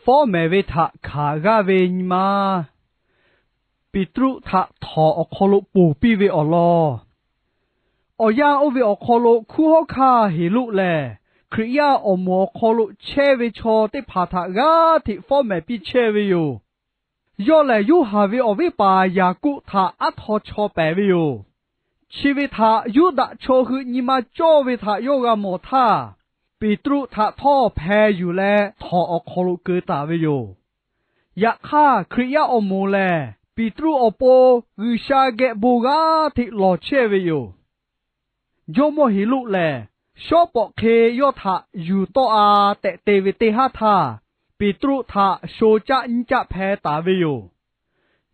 Fawˉ mehˍ ve htaꞈ hkanˍ g'aˇ ve nyi ma Peˍtruˆ htaꞈ htawnˍ awˬ hk'aw lo ponˬ piˇ ve awˬ lawn. Awˬ yanˇ oˇ ve awˬ hk'aw lo hkunˉ hawˉ hkanˇ Heˍroˆ lehˬ, Hkriꞈ yaˇ awˬ moˍ awˬ hk'aw lo chehˇ ve chaw teˇ hpaˍ htaꞈ g'aˇ hteꞈ fawˉ mehˍ piˇ chehˇ ve yoˬ. Yawˇ lehˬ, Yoˇhanˬ ve awˬ viˉ paˍ Yaˍkoˆ htaꞈ aˉ htaw chaw pehˍ ve yoˬ. Chi ve htaꞈ Yuˇdaꞈ chaw hui nyi ma cawˇ ve htaꞈ yawˇ g'a mawˬ htaˇ, Peˍtruˆ htaꞈ htawˇ hpeh yuˬ leh htawnˍ awˬ hk'aw lo keu taˍ ve yoˬ. Yaꞈ hk'aˇ, Hkriꞈ yaˇ awˬ moˍ lehˬ, Peˍtruˆ awˬ pon G'uiˬsha geh bon g'aˇ hteꞈ lawˬ chehˇ ve yoˬ. Jawˇmawˇ Heˍroˆ lehˬ, shawˉ pawˍ hk'e yawˇ htaꞈ yuˬ tawˆ-a tehꞈ te ve teˇ haˉ htaˇ, Peˍtruˆ htaꞈ sho caˆ nyiˇ caˆ hpeh taˍ ve yoˬ.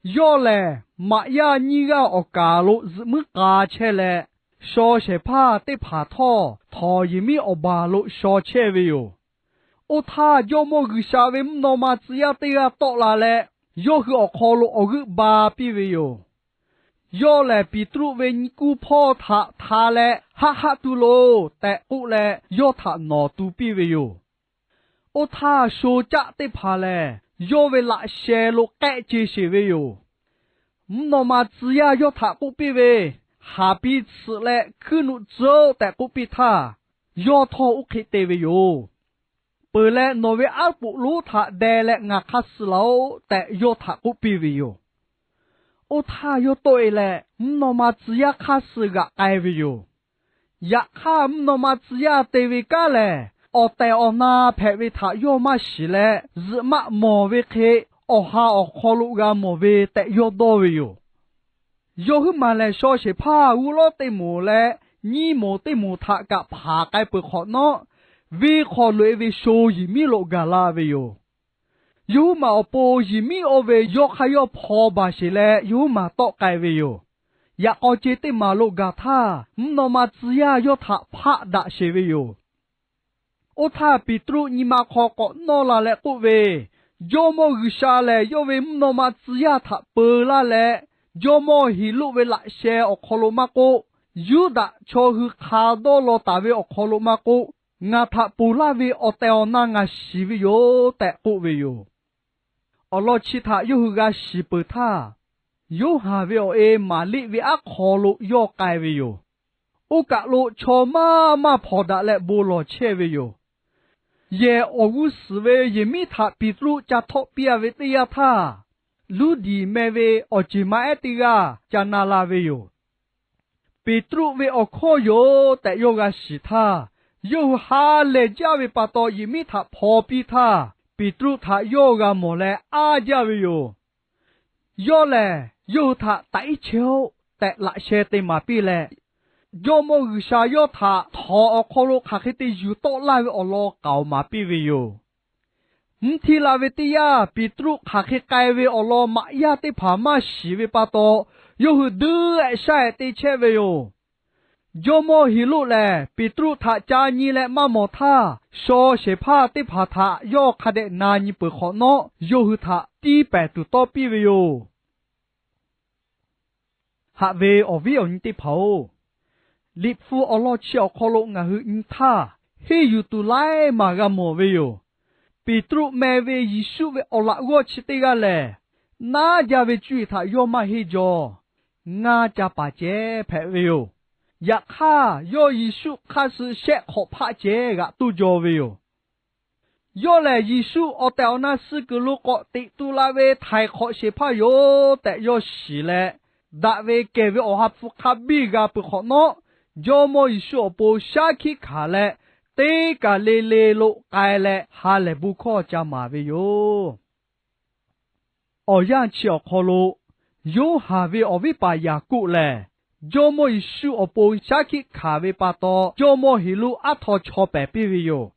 Yawˇ lehˬ, maꞈ yaˇ nyiˇ g'aˇ awˬ kaˍ lo zuhꞈ muiˉ k'a chehˇ leh, shaw shehˍ hpaˇ teˇ hpaˍ htawˇ htawnˍ yehˬ miˉ awˬ baˬ lo shaw chehˇ ve yoˬ. Oˇ htaˇ, Jawˇmawˇ G'uiˬsha ve mvuhˇ naw ma tcuh yaˇ teˇ g'aˇ tawˆ la leh, yawˇ hui awˬ hk'aw lo awˬ g'euˆ ba piˇ ve yoˬ. Yawˇ lehˬ, Peˍtruˆ ve nyiˇ kuˇ hpawˇ htaꞈ hta leh, Haˆ haˆ tu loˬ tehꞈ k'oˆ leh, yawˇ htaꞈ nawˍ tu piˇ ve yoˬ. Oˇ htaˇ, sho caˆ teˇ hpaˍ lehˬ, yawˇ ve laꞈ sheh lo k'ehˆ ce sheˬ ve yoˬ. Mvuhˇ naw ma tcuh yaˇ yawˇ htaꞈ k'oˆ piˇ ve, Haˍ pi tsuhꞈ leh hkuiˉ nuˆ tcuhˉ-oˆ tehꞈ k'oˆ piˇ htaˇ, yawˇ htawˇ oˇ hk'e te ve yoˬ. Peuˬ leh, nawˬ ve aˉ poꞈ lonˉ htaꞈ deh leh ngaˬ hk'aˇ suh laˬ-oꞈ tehꞈ, yawˇ htaꞈ k'oˆ piˇ ve yoˬ. Oˇ htaˇ, yawˇ tawˆ-e leh mvuhˇ naw ma tcuh yaˇ hk'aˇ suh g'aꞈ k'ai ve yoˬ. Yaꞈ hk'aˇ, mvuhˇ naw ma tcuh yaˇ te ve kanˉ lehˬ, awˬ tehˬ awˬ na hpehꞈ ve htaꞈ yawˇ maˇ shiˍ leh, zuhꞈ maˆ mawˬ ve hk'e, awˬ ha awˬ hk'aw lo g'a mawˬ ve tehꞈ yawˇ dawˇ ve yoˬ. Yawˇ huiˉ maˬ lehˬ, shaw shehˍ hpaˇ g'uˇ lawˉ teˇ moˍ leh nyiˇ moˍ teˇ moˍ htaꞈ kaꞈ hpanˍ k'ai peuˬ hk'awꞈ nawˉ, venˇ hk'aw loꞈ-e ve sho yehˬ miˉ lo gaˬ la ve yoˬ. Yawˇ huiˉ maˬ awˬ pon yehˬ miˉ oˇ ve yawˇ hk'aˇ yawˇ hpaw baˬ sheˬ leh, yawˇ huiˉ maˬ tawˆ k'ai ve yoˬ. Yaꞈ k'aw ce teˇ maˬ lo gaˬ htaˇ, mvuhˇ naw ma tcuh yaˇ yawˇ htaꞈ hpaˆ daꞈ sheˬ ve yoˬ. Oˇ htaˇ, Peˍtruˆ nyi ma hk'aw k'awꞈ nawˇ la leh k'oˆ ve, Jawˇmawˇ G'uiˬsha lehˬ, yawˇ ve mvuhˇ naw ma tcuh yaˇ htaꞈ peu laˇ leh, jawˇmawˇ Heˍroˆ ve laꞈ sheh awˬ hk'aw lo maˇ k'oˆ, Yuˇdaꞈ chaw hui hk'a dawˇ law taˍ ve awˬ hk'aw lo maˇ k'oˆ, ngaˬ htaꞈ ponˬ laˇ ve awˬ tehˬ awˬ na ngaˬ shiˍ ve yoˬ tehꞈ k'oˆ ve yoˬ. Awˬ lawn chi htaꞈ yawˇ hui g'a shiˍ peuˬ htaˇ, Yoˇhanˬ ve awˬ e Maˍriˆ ve aˉ hk'aw lo yawˇ k'ai ve yoˬ. Oˇ kaˬ lo chaw maˇ maˇ hpawnˬ daꞈ leh bon lawˬ chehˇ ve yoˬ. Yehˬ awˬ g'uˇ suhˍ ve yehˬ miˉ htaꞈ Peˍtruˆ ca htawˆ piˇ-a ve teˇ yanˇ htaˇ, Luˇdiˍ meh ve awˬ ceˬ ma ehˉ teˇ g'aˇ ca na la ve yoˬ. Peˍtruˆ ve awˬ hkawˇ yoˬ tehꞈ yawˇ g'a shiˍ htaˇ, yawˇ hui ha lehˬ jaˇ ve pa taw yehˬ miˉ htaꞈ hpaw piˇ htaˇ, Peˍtruˆ htaꞈ yawˇ g'a mawˬ leh aˇ jaˇ ve yoˬ. Yawˇ lehˬ, yawˇ hui htaꞈ taꞈ iˉ chehˇ-oˆ tehꞈ laꞈ sheh te maˍ piˇ leh, Jawˇmawˇ G'uiˬsha yawˇ htaꞈ htawnˍ awˬ hk'aw lo hk'aˬ hk'e te yuˬ tawˆ laˇ ve awˬ lawn k'aoˍ maˍ piˇ ve yoˬ. Mvuhˇ htiˇ la ve teˇ yanˇ, Peˍtruˆ hk'aˬ hk'e k'ai ve awˬ lawn maꞈ yaˇ teˇ hpaˍ maˇ shiˍ ve pa taw, yawˇ hui duiˆ-ehˍ shaˉ-ehˍ te chehˇ ve yoˬ. Jawˇmawˇ Heˍroˆ lehˬ, Peˍtruˆ htaꞈ ca nyi leh maˇ mawˬ htaˇ, shaw shehˍ hpaˇ teˇ hpaˍ htaꞈ yawˇ hk'a dehꞈ na nyi peuˬ hk'awꞈ nawˉ, yawˇ hui htaꞈ tiˇ pehˍ tuˬ tawˇ piˇ ve yoˬ. Haꞈ ve awˬ viˉ awˬ nyi teˇ hpaˍ-oˬ, Liꞈ hpu awˬ lawn chi awˬ hk'aw lo ngaˬ hui nyi htaˇ, henˇ yuˬ tuˬ laiˉ maˬ g'a mawˬ ve yoˬ. Peˍtruˆ meh ve Yeˍsuˆ ve awˬ laꞈ g'awˇ chi teˇ g'aˇ lehˬ, naˉ jaˇ ve cuˇ yiˍ htaꞈ yawˇ maˇ henˇ jaw. Ngaˇ ca paˍ ceh hpehꞈ ve yoˬ. Yaꞈ hk'aˇ, yawˇ Yeˍsuˆ hk'aˇ suh shehˆ hk'awꞈ hpaˆ ceh g'aꞈ toˇ jaw ve yoˬ. Yawˇ lehˬ, Yeˍsuˆ awˬ tehˬ awˬ na suh kuiˬ lo k'awꞈ teꞈ tu la ve htaiˍ hk'awꞈ shehˍ hpaˇ yoˬ tehꞈ yawˇ shiˍ leh, daꞈ ve kehˬ ve Awˬ ha hpu hk'a biˇ g'a peuˬ hk'awꞈ nawˉ, Jawˇmawˇ Yeˍsuˆ awˬ pon shaˉ hkiˆ hkanˍ leh, teˇ kaˬ le le lo k'ai leh ha lehˬ bon hkawˇ ca maˍ ve yoˬ. Awˬ yanˇ chi awˬ hk'aw lo, Yoˇhanˬ ve awˬ viˉ paˍ Yaˍkoˆ lehˬ, Jawˇmawˇ Yeˍsuˆ awˬ pon shaˉ hkiˆ hkanˍ ve pa taw, Jawˇmawˇ Heˍroˆ aˉ htaw chaw pehˍ piˇ ve yoˬ.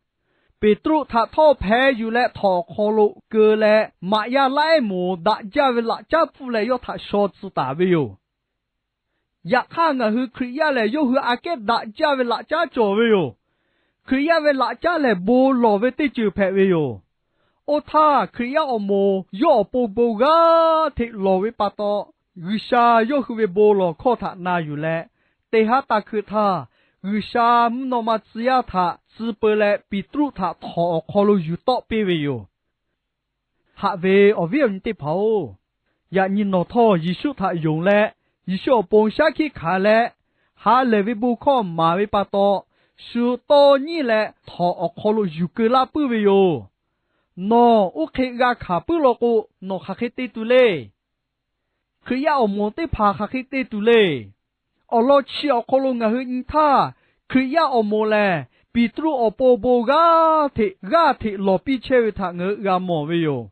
Peˍtruˆ htaꞈ htawˇ hpeh yuˬ leh htawnˍ awˬ hk'aw lo keu leh, maꞈ yaˇ laiˉ moˍ daꞈ jaˇ ve laꞈ caˉ pfuhˇ leh yawˇ htaꞈ shaw tcuh taˍ ve yoˬ. Yaꞈ hk'aˇ, ngaˬ hui Hkriꞈ yaˇ lehˬ, yawˇ hui aꞈ kehˉ daꞈ jaˇ ve laꞈ caˉ cawˬ ve yoˬ. Hkriꞈ yaˇ ve laꞈ caˉ lehˬ, bon lawˬ ve teˇ ceuˬ hpehꞈ ve yoˬ. Oˇ htaˇ, Hkriꞈ yaˇ awˬ moˍ yawˇ awˬ pon bon g'aˇ hteꞈ lawˬ ve pa taw, G'uiˬsha yawˇ hui ve bon lawˬ hkawˇ htaꞈ na yuˬ leh, teˇ haˉ taˇ hkui htaˇ, G'uiˬsha mvuhˇ naw ma tcuh yaˇ htaꞈ tcuh peu leh Peˍtruˆ htaꞈ htawnˍ awˬ hk'aw lo yuˬ tawˆ piˇ ve yoˬ. Haꞈ ve awˬ viˉ awˬ nyi teˇ hpaˍ-oˬ, yaꞈ nyi nawˬ htawˇ Yeˍsuˆ htaꞈ yonˍ leh, Yeˍsuˆ awˬ pon shaˉ hkiˆ hkanˍ leh, ha lehˬ ve bon hkawˇ maˍ ve pa taw, shu tawˇ nyiˉ leh htawnˍ awˬ hk'aw lo yuˬ keu laˇ puiˉ ve yoˬ. Nawˬ oˇ hk'e g'a hkanˍ puiˉ law k'o, nawˬ hk'aˬ hk'e te tuˬ le. Hkriꞈ yaˇ awˬ moˍ teˇ hpaˍ hk'aˬ hk'e te tuˬ le. Awˬ lawn chi awˬ hk'aw lo ngaˬ hui nyi htaˇ, Hkriꞈ yaˇ awˬ moˍ lehˬ, Peˍtruˆ awˬ pon bon g'aˇ hteꞈ g'aˇ hteꞈ lawˬ piˇ chehˇ ve htaꞈ ngaˬ hui g'a mawˬ ve yoˬ.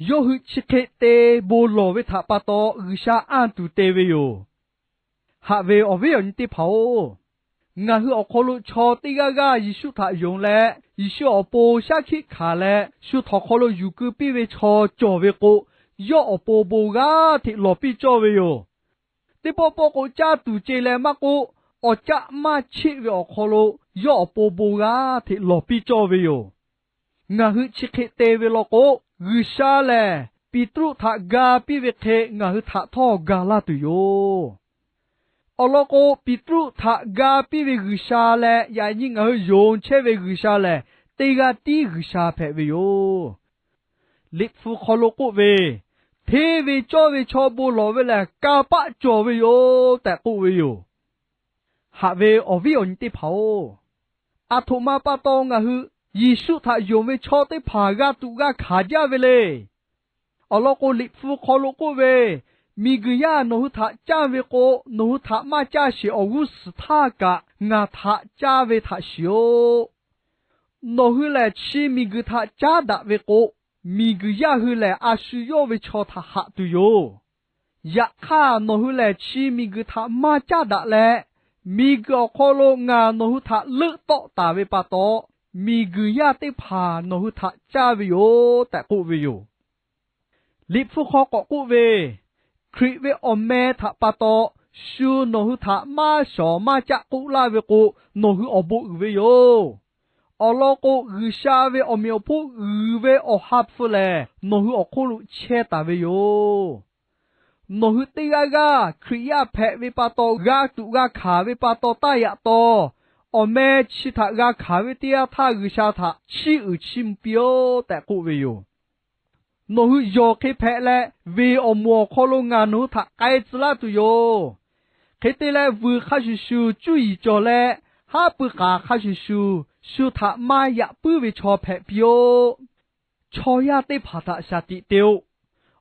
Yawˇ hui chi hk'e te bon lawˬ ve htaꞈ pa taw, G'uiˬsha anˇ tuˬ te ve yoˬ. Haꞈ ve awˬ viˉ awˬ nyi teˇ hpaˍ-oˬ, ngaˬ hui awˬ hk'aw lo chaw teˇ g'aˇ g'aˇ Yeˍsuˆ htaꞈ yonˍ leh, Yeˍsuˆ awˬ pon shaˉ hkiˆ hkanˍ leh, shu htawnˍ hk'aw lo yuˬ keu piˇ ve chaw cawˬ ve k'o, yawˇ awˬ pon bon g'aˇ hteꞈ lawˬ piˇ cawˇ ve yoˬ. Teˇ pawˆ pawˆ k'o caˇ tuˬ ce leh maˇ k'oˆ, awˬ caˆ maˇ cheˆ ve awˬ hk'aw lo yawˇ awˬ pon bon g'aˇ hteꞈ lawˬ piˇ cawˇ ve yoˬ. Ngaˬ hui chi hk'e te ve law k'o, G'uiˬsha lehˬ Peˍtruˆ htaꞈ ga piˇ ve hk'e ngaˬ hui htaꞈ htawˇ ga laˇ tuˬ yoˬ. Awˬ lawn k'o, Peˍtruˆ htaꞈ ga piˇ ve G'uiˬsha leh yaꞈ nyi ngaˬ hui yonˍ chehˇ ve G'uiˬsha lehˬ, teˇ g'aˇ tiˉ G'uiˬsha hpehꞈ ve yoˬ. Liꞈ hpu hk'aw lo k'oˆ ve, Hteˇ ve cawˇ ve chaw bon lawˬ ve lehˬ, kanˇ paˆ cawˬ ve yoˬ tehꞈ k'oˆ ve yoˬ. Haꞈ ve awˬ viˉ awˬ nyi teˇ hpaˍ-oˬ, aˬ htoꞈ ma pa taw ngaˬ hui Yeˍsuˆ htaꞈ yonˍ ve chaw teˇ hpaˍ g'a tuꞈ g'a hkanˍ jaˇ ve le. Awˬ lawn k'o, Liꞈ hpu hk'aw lo k'oˆ ve, Miˬguiˬ yaˇ nawˬ hui htaꞈ canˇ ve k'o, nawˬ hui htaꞈ maˇ caˇ sheˍ awˬ g'uˇ suhˍ htaˇ kaꞈ ngaˬ htaꞈ caˇ ve htaꞈ shiˍ-oˆ. Nawˬ hui lehˬ chi miˬguiˬ htaꞈ caˉ daꞈ ve k'o, miˬguiˬ yaˇ hui lehˬ a shu yawˇ ve chaw htaꞈ haꞈ tuˬ yoˬ. Yaꞈ hk'aˇ, nawˬ hui lehˬ chi miˬguiˬ htaꞈ maˇ caˇ daꞈ leh, miˬguiˬ awˬ hk'aw lo ngaˬ nawˬ hui htaꞈ leuˆ tawˆ taˍ ve pa taw, miˬguiˬ yaˇ teˇ hpaˍ nawˬ hui htaꞈ caˇ ve yoˬ tehꞈ k'oˆ ve yoˬ. Liꞈ hpu hk'aw k'awꞈ k'oˆ ve, Hkriꞈ ve awˬ meh htaꞈ pa taw shu nawˬ hui htaꞈ maˇ shawˍ maˇ caˆ k'oˆ laˇ ve k'o, nawˬ hui awˬ bon uiˍ ve yoˬ. Awˬ lawn k'o, G'uiˬsha ve awˬ meꞈ awˬ hponˇ uiˍ ve Awˬ ha hpu lehˬ, nawˬ hui awˬ hk'oˆ lo chehˇ taˍ ve yoˬ. Nawˬ hui teˇ g'aˇ g'aˇ Hkriꞈ yaˇ hpehꞈ ve pa taw, g'a tuꞈ g'a hkanˍ ve pa taw taˇ yaꞈ taw, awˬ meh chi htaꞈ g'a hkanˍ ve teˇ yanˇ htaˇ G'uiˬsha htaꞈ chiˇ uiˍ chiˇ mvuh piˇ-oˆ tehꞈ k'oˆ ve yoˬ. Nawˬ hui yawˬ hk'e hpehꞈ leh, veˬ awˬ moˍ awˬ hk'aw lo ngaˬ nawˬ hui htaꞈ k'ai tcuh laˇ tuˬ yoˬ. Hk'e te leh, vuiˬ hk'a shuˍ shuˍ cuˇ yiˍ cawˬ leh, haˉ pui k'aˍ hk'a shuˍ shuˍ shu htaꞈ maˇ yaꞈ puiˉ ve chaw hpehꞈ piˇ-oˆ. Chaw yaˇ teˇ hpaˍ htaꞈ shaˍ tiꞈ te-o.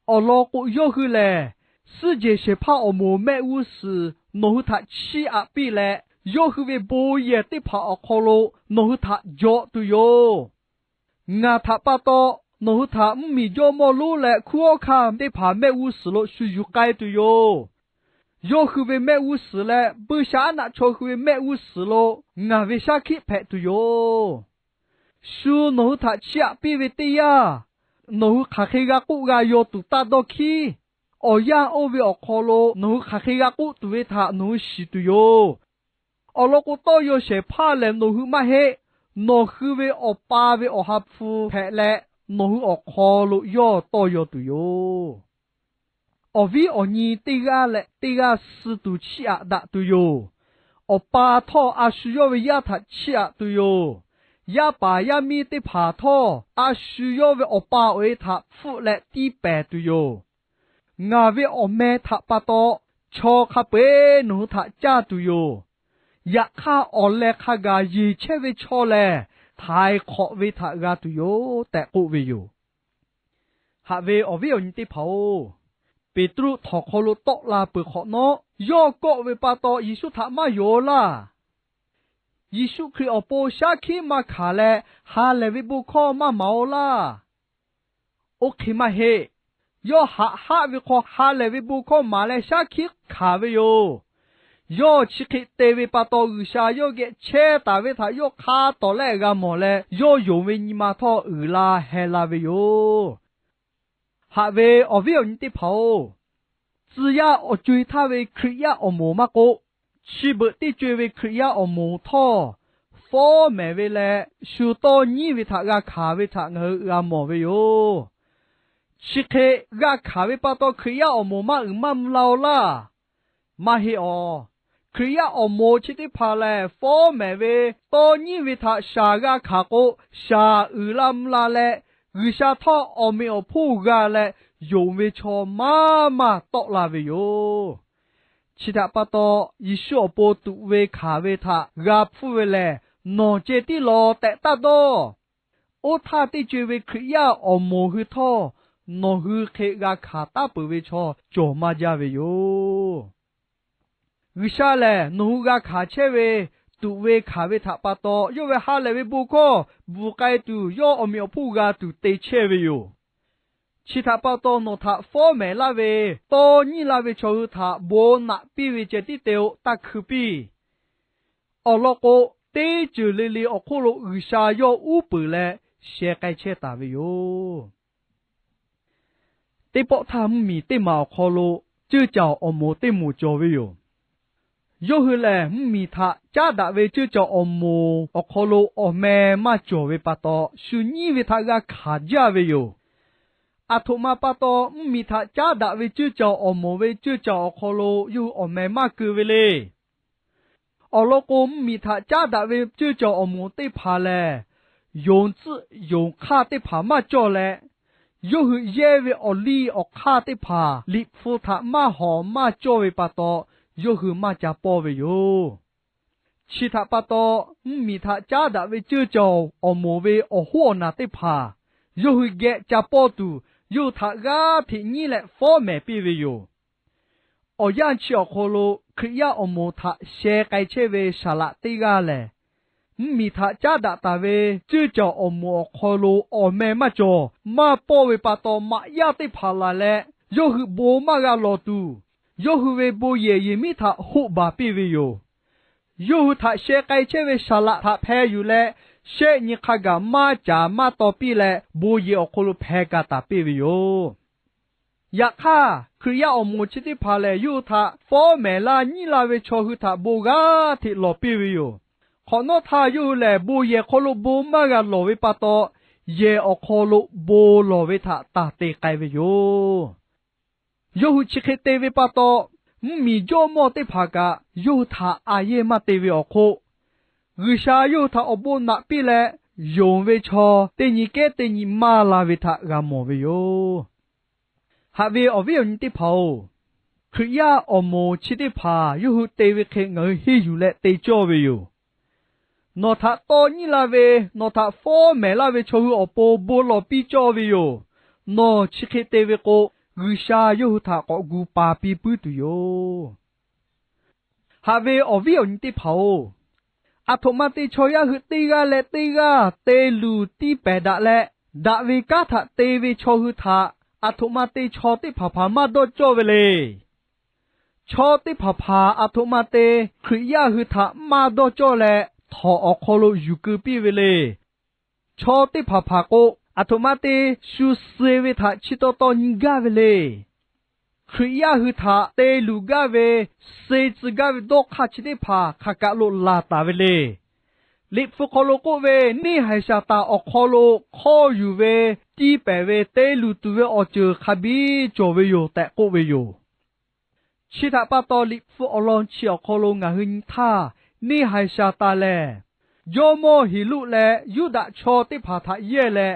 Awˬ lawn k'o, yawˇ hui lehˬ suhˉ jehˬ shehˍ hpaˇ awˬ moˍ mehˆ g'uˇ suhˍ nawˬ hui htaꞈ chiˇ aꞈ piˇ leh, yawˇ hui ve bon yehˬ teˇ hpaˍ awˬ hk'aw lo nawˬ hui htaꞈ jawꞈ tuˬ yoˬ. Ngaˬ htaꞈ pa taw nawˬ hui htaꞈ mvuhˇmiˬ jawˇmawˇ lonˉ leh hkunˉ hawˉ hkanˇ teˇ hpaˍ mehˆ g'uˇ suhˍ lo shu yuˬ k'ai tuˬ yoˬ. Yawˇ hui ve mehˆ g'uˇ suhˍ leh buiˇshaˆaˉnaˆ chaw hui ve mehˆ g'uˇ suhˍ lo ngaˬ ve shaˉ hkiˆ hpehꞈ tuˬ yoˬ. Shu nawˬ hui htaꞈ chiˇ aꞈ piˇ ve teˇ yanˇ, nawˬ hui hk'aˬ hk'e g'a k'oˆ g'a yaw tuˬ taˇ dawˇ hkiˉ. Awˬ yanˇ oˇ ve awˬ hk'aw lo nawˬ hui hk'aˬ hk'e g'a k'oˆ tuˬ ve htaꞈ nawˬ hui shiˍ tuˬ yoˬ. Awˬ lawn k'o, tawˇ yaw shehˍ hpaˇ lehˬ nawˬ hui maˇ heˆ. Nawˬ hui ve Awˬ pa ve Awˬ ha hpu hpehꞈ leh, nawˬ hui awˬ hk'aw lo yawˇ tawˇ yaw tuˬ yoˬ. Awˬ viˉ awˬ nyi teˇ g'aˇ leh teˇ g'aˇ suh tuˬ chiˇ aꞈ daꞈ tuˬ yoˬ. Awˬ pa htawˇ a shu yawˇ ve yaˇ htaꞈ chiˇ aꞈ tuˬ yoˬ. Yaˇ paˍ yaˇ miˇ teˇ hpaˍ htawˇ, a shu yawˇ ve awˬ pa awˬ e htaꞈ hpfuhˆ leh tiˇ pehˍ tuˬ yoˬ. Ngaˬ ve awˬ meh htaꞈ pa taw chaw hk'a peu-eˬ nawˬ hui htaꞈ caˇ tuˬ yoˬ. Yaꞈ hk'aˇ, awˬ leh hk'a gaˬ yeˬ chehˇ ve chaw lehˬ, htaiˍ hk'awꞈ ve htaꞈ g'a tuˬ yoˬ tehꞈ k'oˆ ve yoˬ. Haꞈ ve awˬ viˉ awˬ nyi teˇ hpaˍ-oˬ, Peˍtruˆ htawnˍ hk'aw lo tawˆ la peuˬ hk'awꞈ nawˉ, yawˇ kawˆ ve pa taw Yeˍsuˆ htaꞈ maˇ yonˍ-oˬ laˇ. Yeˍsuˆ Hkriꞈ awˬ pon shaˉ hkiˆ maˇ hkanˍ leh, ha lehˬ ve bon hkawˇ maˇ maˍ-oˬ laˇ. Oˇ hk'e maˇ heˆ. Yawˇ haꞈ haˆ ve hk'aw ha lehˬ ve bon hkawˇ maˍ leh shaˉ hkiˆ hkanˍ ve yoˬ. Yawˇ chi hk'e te ve pa taw, G'uiˬsha yawˇ geh chehˇ taˍ ve htaꞈ yawˇ hk'a tawˍ lehˆ g'a mawˬ leh, yawˇ yonˍ ve nyi ma htawˇ uiˍ la heh la ve yoˬ. Haꞈ ve awˬ viˉ awˬ nyi teˇ hpaˍ-oˬ, tcuh yaˇ awˬ co-e htaˇ ve Hkriꞈ yaˇ awˬ moˍ maˇ k'oˆ, chi beuꞈ teˇ co-e ve Hkriꞈ yaˇ awˬ moˍ htawˇ, fawˉ mehˍ ve leh shu tawˇ nyiˉ ve htaꞈ g'a hkanˍ ve htaꞈ ngaˬ hui g'a mawˬ ve yoˬ. Chi hk'e g'a hkanˍ ve pa taw, Hkriꞈ yaˇ awˬ moˍ maˇ uiˍ maˇ mvuh la-oˬ laˇ. Maˇ heˆ awˬ. Hkriꞈ yaˇ awˬ moˍ chi teˇ hpaˍ lehˬ, fawˉ mehˍ ve tawˇ nyiˉ ve htaꞈ shaˍ g'a hkanˍ k'o, shaˍ uiˍ la mvuh la leh, G'uiˬsha htawˇ awˬ meꞈ awˬ hponˇ g'a leh yonˍ ve chaw maˇ maˇ tawˆ la ve yoˬ. Chi htaꞈ pa taw, Yeˍsuˆ awˬ pon tuꞈ ve hkanˍ ve htaꞈ g'a hpfuhˇ ve lehˬ, nawˬ ceh tiˉ law tehꞈ taˇ dawˇ. Oˇ htaˇ teˇ co-e ve Hkriꞈ yaˇ awˬ moˍ hui htawˇ, nawˬ hui hk'e g'a hkanˍ taˉ peuˬ ve chaw cawˬ maˇ jaˇ ve yoˬ. G'uiˬsha lehˬ, nawˬ hui g'a hkanˍ chehˇ ve tuꞈ ve hkanˍ ve htaꞈ pa taw, yawˇ ve ha lehˬ ve bon hkawˇ bvuhˬ k'ai tuˬ, yawˇ awˬ meꞈ awˬ hponˇ g'a tuˬ te chehˇ ve yoˬ. Chi htaꞈ pa taw, nawˬ htaꞈ fawˉ mehˍ laˇ ve, tawˇ nyiˇ laˇ ve chaw hui htaꞈ bon naꞈ piˇ ve ceh tiˉ te-o, taˇ hkui piˇ. Awˬ lawn k'o, teˇ ceuˬ le le awˬ hk'oˆ lo G'uiˬsha yawˇ uˉ peunˍ leh sheh k'ai chehˇ taˍ ve yoˬ. Teˇ pawˆ htaˇ, mvuhˇmiˬ teˇ maˬ awˬ hk'aw lo ceuˇ caˬ awˬ moˍ teˇ moˍ cawˬ ve yoˬ. Yawˇ hui lehˬ, mvuhˇmiˬ htaꞈ caˉ daꞈ ve ceuˇ caˬ awˬ moˍ awˬ hk'aw lo awˬ meh maˇ cawˬ ve pa taw, shu nyiˇ ve htaꞈ g'a hkanˍ jaˇ ve yoˬ. Aˬ htoꞈ ma pa taw, mvuhˇmiˬ htaꞈ caˉ daꞈ ve ceuˇ caˬ awˬ moˍ ve ceuˇ caˬ awˬ hk'aw lo yawˇ hui awˬ meh maˇ keu ve le. Awˬ lawn k'o, mvuhˇmiˬ htaꞈ caˉ daꞈ ve ceuˇ caˬ awˬ moˍ teˇ hpaˍ lehˬ, yonˍ tcuhˆ yonˍ hk'aˇ teˇ hpaˍ maˇ cawˇ leh, yawˇ hui yehˇ ve awˬ liˇ awˬ hk'aˇ teˇ hpaˍ Liꞈ hpu htaꞈ maˇ hawˍ maˇ cawˇ ve pa taw, yawˇ hui maˇ ca pawˇ ve yoˬ. Chi htaꞈ pa taw, mvuhˇmiˬ htaꞈ caˉ daꞈ ve ceuˇ caˬ awˬ moˍ ve awˬ hoˉ awˬ naˬ teˇ hpaˍ yawˇ hui geh ca pawˇ tuˬ, yawˇ hui htaꞈ g'aˇ hteꞈ nyiˉ leh fawˉ mehˍ piˇ ve yoˬ. Awˬ yanˇ chi awˬ hk'aw lo Hkriꞈ yaˇ awˬ moˍ htaꞈ sheh k'ai chehˇ ve saˍ laꞈ teˇ g'aˇ lehˬ, mvuhˇmiˬ htaꞈ caˉ daꞈ taˍ ve ceuˇ caˬ awˬ moˍ awˬ hk'aw lo awˬ meh maˇ cawˬ maˇ pawˇ ve pa taw, maꞈ yaˇ teˇ hpaˍ laˬ leh yawˇ hui bon maˇ g'a lawˬ tuˬ, yawˇ hui ve bon yehˬ yehˬ miˉ htaꞈ hoˆ baˬ piˇ ve yoˬ. Yawˇ hui htaꞈ sheh k'ai chehˇ ve saˍ laꞈ htaꞈ hpeh yuˬ leh, shehˆ nyi hk'a gaˬ maˇ caˍ maˇ taw piˇ leh, bon yehˬ awˬ hk'aw lo hpeh ka taˍ piˇ ve yoˬ. Yaꞈ hk'aˇ, Hkriꞈ yaˇ awˬ moˍ chi teˇ hpaˍ lehˬ, yawˇ hui htaꞈ fawˉ mehˍ laˇ nyiˉ laˇ ve chaw hui htaꞈ bon g'aˇ hteꞈ lawˬ piˇ ve yoˬ. Hk'awꞈ nawˉ htaˇ, yawˇ hui lehˬ bon yehˬ hk'aw lo bon maˇ g'a lawˬ ve pa taw, yehˬ awˬ hk'aw lo bon lawˬ ve htaꞈ taˍ te k'ai ve yoˬ. Yawˇ hui chi hk'e te ve pa taw, mvuhˇmiˬ jawˇmawˇ teˇ hpaˍ kaꞈ yawˇ hui htaꞈ a yehˇ maˇ te ve awˬ hk'oˆ, G'uiˬsha yawˇ hui htaꞈ awˬ bon naꞈ piˇ leh, yonˍ ve chaw teˇ nyi kehˉ teˇ nyi maˇ la ve htaꞈ g'a mawˬ ve yoˬ. Haꞈ ve awˬ viˉ awˬ nyi teˇ hpaˍ-oˬ, Hkriꞈ yaˇ awˬ moˍ chi teˇ hpaˍ yawˇ hui te ve hk'e ngaˬ hui henˇ yuˬ leh te cawˇ ve yoˬ. Nawˬ htaꞈ tawˇ nyiˉ laˇ ve, nawˬ htaꞈ fawˉ mehˍ laˇ ve chaw hui awˬ pon bon lawˬ piˇ cawˇ ve yoˬ. Nawˬ chi hk'e te ve k'o, G'uiˬsha yawˇ hui htaꞈ k'awꞈ gu pa piˇ puiˉ tuˬ yoˬ. Haꞈ ve awˬ viˉ awˬ nyi teˇ hpaˍ-oˬ, aˬ htoꞈ ma te chaw yaˇ hui teˇ g'aˇ leh teˇ g'aˇ te luˬ tiˇ pehˍ daꞈ leh, daꞈ ve kanˉ htaꞈ te ve chaw hui htaꞈ aˬ htoꞈ ma te chaw teˇ hpaˍ hpaˍ maˇ dawˇ cawˇ ve le. Chaw teˇ hpaˍ hpaˍ aˬ htoꞈ ma te Hkriꞈ yaˇ hui htaꞈ maˇ dawˇ cawˇ leh, htawnˍ awˬ hk'aw lo yuˬ keu piˇ ve le. Chaw teˇ hpaˍ hpaˍ k'o, aˬ htoꞈ ma te shu suh-e ve htaꞈ chi taw taw nyi gaˇ ve le. Hkriꞈ yaˇ hui htaꞈ te luˬ gaˇ ve, suh-e tcuh gaˇ ve dawˇ hk'aˇ chi teˇ hpaˍ hk'aˬ kaˬ lo laˬ taˍ ve le. Liꞈ hpu hk'aw lo k'oˆ ve, neˇ haiˬ shaˍ taˍ awˬ hk'aw lo hk'awˇ yuˬ ve, tiˇ pehˍ ve te luˬ tuˬ ve awˬ ceuˬ hk'a biˇ cawˬ ve yoˬ tehꞈ k'oˆ ve yoˬ. Chi htaꞈ pa taw, Liꞈ hpu awˬ lawn chi awˬ hk'aw lo ngaˬ hui nyi htaˇ, neˇ haiˬ shaˍ taˍ lehˬ, jawˇmawˇ Heˍroˆ leh Yuˇdaꞈ chaw teˇ hpaˍ htaꞈ yehˇ leh,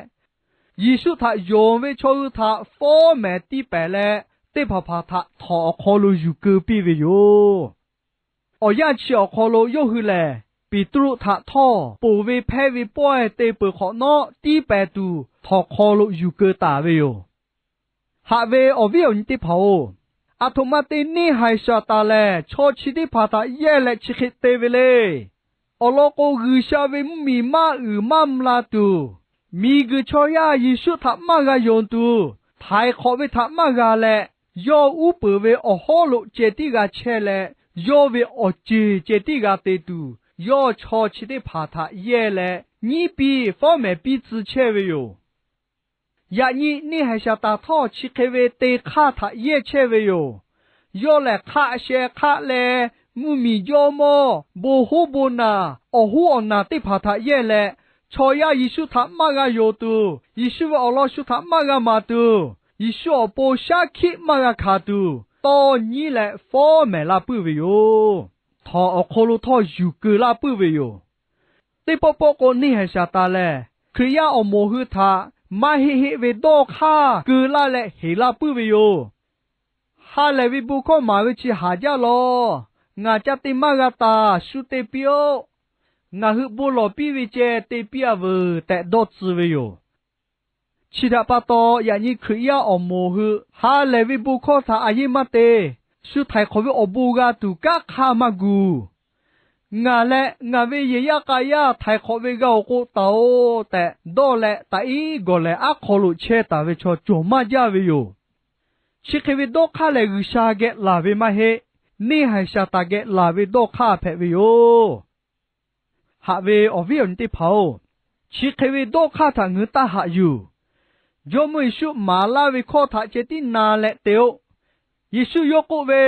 Yeˍsuˆ htaꞈ yonˍ ve chaw hui htaꞈ fawˉ mehˍ tiˇ pehˍ leh, teˇ hpaˍ hpaˍ htaꞈ htawnˍ awˬ hk'aw lo yuˬ keu piˇ ve yoˬ. Awˬ yanˇ chi awˬ hk'aw lo yawˇ hui lehˬ, Peˍtruˆ htaꞈ htawˇ ponˬ ve hpehˇ ve pawehˇ te peuˬ hk'awꞈ nawˉ, tiˇ pehˍ tuˬ htawnˍ hk'aw lo yuˬ keu taˍ ve yoˬ. Haꞈ ve awˬ viˉ awˬ nyi teˇ hpaˍ-oˬ, aˬ htoꞈ ma te neˇ haiˬ shaˍ taˍ lehˬ, chaw chi teˇ hpaˍ htaꞈ yehˇ leh chi hk'e te ve le. Awˬ lawn k'o, G'uiˬsha ve mvuhˇmiˬ maˇ uiˍ maˇ mvuh la tuˬ, miˬguiˬ chaw yaˇ Yeˍsuˆ htaꞈ maˇ g'a yonˍ tuˬ, htaiˍ hk'awꞈ ve htaꞈ maˇ g'a leh, yawˇ uˉ peunˍ ve awˬ hawˉ lo ceh tiˉ g'a chehˇ leh, yawˇ ve awˬ ceˬ ceh tiˉ g'a te tuˬ, yawˇ chaw chi teˇ hpaˍ htaꞈ yehˇ leh nyiˉ piˇ fawˉ mehˍ piˇ tcuh chehˇ ve yoˬ. Yaꞈ nyi neˇ haiˬ shaˍ taˍ htawˇ chi hk'e ve te hk'aˇ htaꞈ yehˇ chehˇ ve yoˬ. Yawˇ lehˬ, hk'aˆ sheh hk'aˆ leh, mvuhˇmiˬ jawˇmawˇ, bon hoˉ bon naˬ, awˬ hoˉ awˬ naˬ teˇ hpaˍ htaꞈ yehˇ leh, chaw yaˇ Yeˍsuˆ htaꞈ maˇ g'a yonˍ tuˬ, Yeˍsuˆ ve awˬ lawn shu htaꞈ maˇ g'a maˍ tuˬ, Yeˍsuˆ awˬ pon shaˉ hkiˆ maˇ g'a hkanˍ tuˬ, tawˇ nyiˉ leh fawˉ mehˍ laˇ puiˉ ve yoˬ. Htawnˍ awˬ hk'aw lo htawˇ yuˬ keu laˇ puiˉ ve yoˬ. Teˇ pawˆ pawˆ k'o, neˇ haiˬ shaˍ taˍ lehˬ, Hkriꞈ yaˇ awˬ moˍ hui htaꞈ maˇ heˆ heˆ ve dawˇ hk'aˇ keu laˇ leh heˍ laˇ puiˉ ve yoˬ. Ha lehˬ ve bon hkawˇ maˍ ve chi haˍ jaˇ lawˬ. Ngaˬ ca te maˇ g'a taˍ, shu te piˇ-oˆ. Ngaˬ hui bon lawˬ piˇ ve ceh te piˇ-a veuˬ tehꞈ dawˇ tcuh ve yoˬ. Chi htaꞈ pa taw, yaꞈ nyi Hkriꞈ yaˇ awˬ moˍ hui ha lehˬ ve bon hkawˇ htaꞈ a yeˇ maˇ te. Shu htaiˍ hk'awꞈ ve awˬ bon g'a tuˬ kanˉ hk'aˇ maˇ gu. Ngaˬ leh ngaˬ ve yehˬ yaˇ k'a yaˇ htaiˍ hk'awꞈ ve g'a-oˬ k'o taˍ-oꞈ tehꞈ dawˇ leh, taꞈ-iˉ gawˬ lehˬ aˉ hk'aw lo chehˇ taˍ ve chaw cawˬ maˇ jaˇ ve yoˬ. Chi hk'e ve dawˇ hk'aˇ lehˬ, G'uiˬsha geh laˬ ve maˇ heˆ. Neˇhaiˬ shaˍ taˍ geh laˬ ve dawˇ hk'aˇ hpehꞈ ve yoˬ. Haꞈ ve awˬ viˉ awˬ nyi teˇ hpaˍ-oˬ, chi hk'e ve dawˇ hk'aˇ htaꞈ ngaˬ hui taˇ haꞈ yuˬ. Jawˇmawˇ Yeˍsuˆ maˍ laˇ ve hkawˇ htaꞈ ceh tiˉ na leh te-o. Yeˍsuˆ yawˇ k'oˆ ve,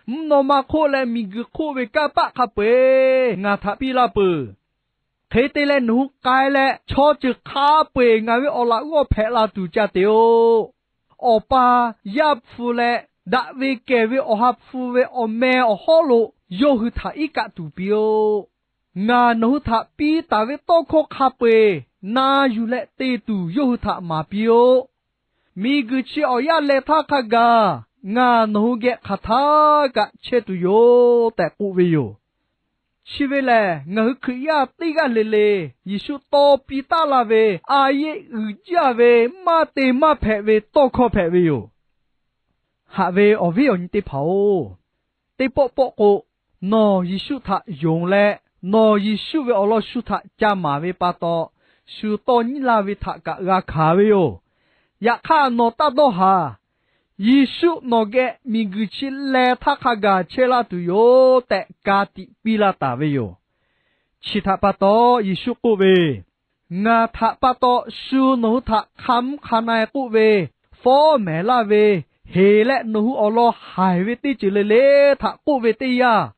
Mvuhˇ naw ma hk'oˆ leh miˬguiˬ hk'oˆ ve kanˇ paˆ hk'a peu-eˬ ngaˬ htaꞈ piˇ laˇ peuˬ. Hk'e te leh nawˬ hui k'ai leh, chaw ceuˬ hk'a peu-eˬ ngaˬ ve awˬ laꞈ g'awˇ hpehꞈ la tuˬ ca te-o. Awˬ pa, Yaˇ hpu leh Daꞈ ve kehˬ ve Awˬ ha hpu ve awˬ meh awˬ hawˉ lo yawˇ hui htaꞈ iˉ kaˆ tuˬ piˇ-oˆ. Ngaˬ nawˬ hui htaꞈ piˇ taˍ ve tawˇ hkawˇ hk'a peu-eˬ na yuˬ leh te tuˬ yawˇ hui htaꞈ maˍ piˇ-oˆ. Miˬguiˬ chi awˬ yaˇ leh htaˇ hk'a gaˬ ngaˬ nawˬ hui geh hk'aˬ htaˇ kaꞈ chehˇ tuˬ yoˬ tehꞈ k'oˆ ve yoˬ. Chi ve lehˬ, ngaˬ hui Hkriꞈ yaˇ teˇ g'aˇ le le Yeˍsuˆ tawˇ piˇ taˉ laˇ ve a yeˆ uiˍ jaˇ ve maˇ te maˇ hpehꞈ ve tawˇ hkawˇ hpehꞈ ve yoˬ. Haꞈ ve awˬ viˉ awˬ nyi teˇ hpaˍ-oˬ, teˇ pawˆ pawˆ k'o, nawˬ Yeˍsuˆ htaꞈ yonˍ leh, nawˬ Yeˍsuˆ ve awˬ lawn shu htaꞈ ca maˍ ve pa taw, shu tawˇ nyiˉ laˇ ve htaꞈ kaꞈ g'a hkanˍ ve yoˬ. Yaꞈ hk'aˇ, nawˬ taˇ dawˇ haˍ. Yeˍsuˆ nawˬ geh miˬguiˬ chi leh htaˇ hk'a gaˬ chehˇ laˇ tuˬ yoˬ tehꞈ ka tiꞈ piˇ laˇ taˍ ve yoˬ. Chi htaꞈ pa taw, Yeˍsuˆ k'oˆ ve, Ngaˬ htaꞈ pa taw shu nawˬ hui htaꞈ hk'a mvuhˇ hk'a na-e k'oˆ ve, fawˉ mehˍ laˇ ve, heˍ leh nawˬ hui awˬ lawn haiˬ ve teˇ ceuˬ le le htaꞈ k'oˆ ve teˇ yanˇ,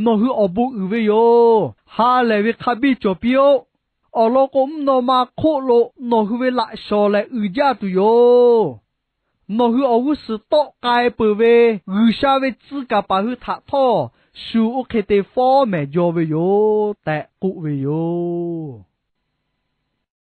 nawˬ hui awˬ bon uiˍ ve yoˬ. Ha lehˬ ve hk'a biˇ cawˬ piˇ-oˆ. Awˬ lawn k'o, mvuhˇ naw ma hk'oˆ lo nawˬ hui ve laꞈ shawnˍ lehˬ uiˍ jaˇ tuˬ yoˬ. Nawˬ hui awˬ g'uˇ suhˍ tawˆ k'ai peuˬ ve G'uiˬsha ve tcuh kaˍ paˍ hui htaꞈ htawˇ, shu oˇ hk'e te fawˉ mehˍ jaw ve yoˬ tehꞈ k'oˆ ve yoˬ.